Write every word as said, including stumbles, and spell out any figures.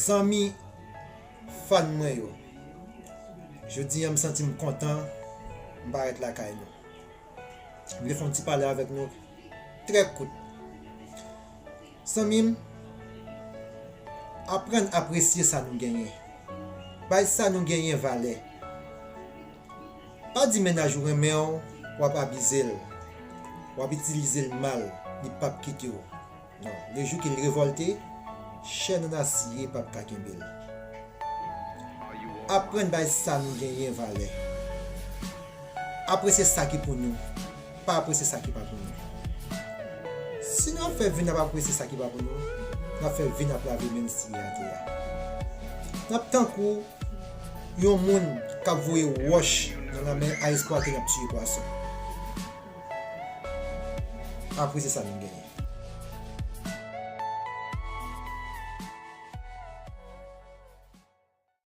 Zanmi, fan mwen yo, jodi a m santi m kontan m parèt lakay nou. M vle fè yon ti pale avèk nou trè kout. Zanmi m, aprann apresye sa nou genyen. Bay sa nou genyen valè. Pa di mennaj ou renmen w, w ap abize l, w ap itilize l mal, li p ap kite w. Non, le jou ke l revòlte, chè nan asiye p ap ka kenbe l. Aprann bay sa nou genyen valè. Apresye sa ki pou nou, pa apresye sa ki pa pou nou. Si n ap fè vi n ap apresye sa ki pa pou nou, n ap fè vi n ap lave men n siye atè a. N ap tankou yon moun k ap voye wòch nan lanmè a espwa ke n ap tiye pwason. Apresye sa nou genyen.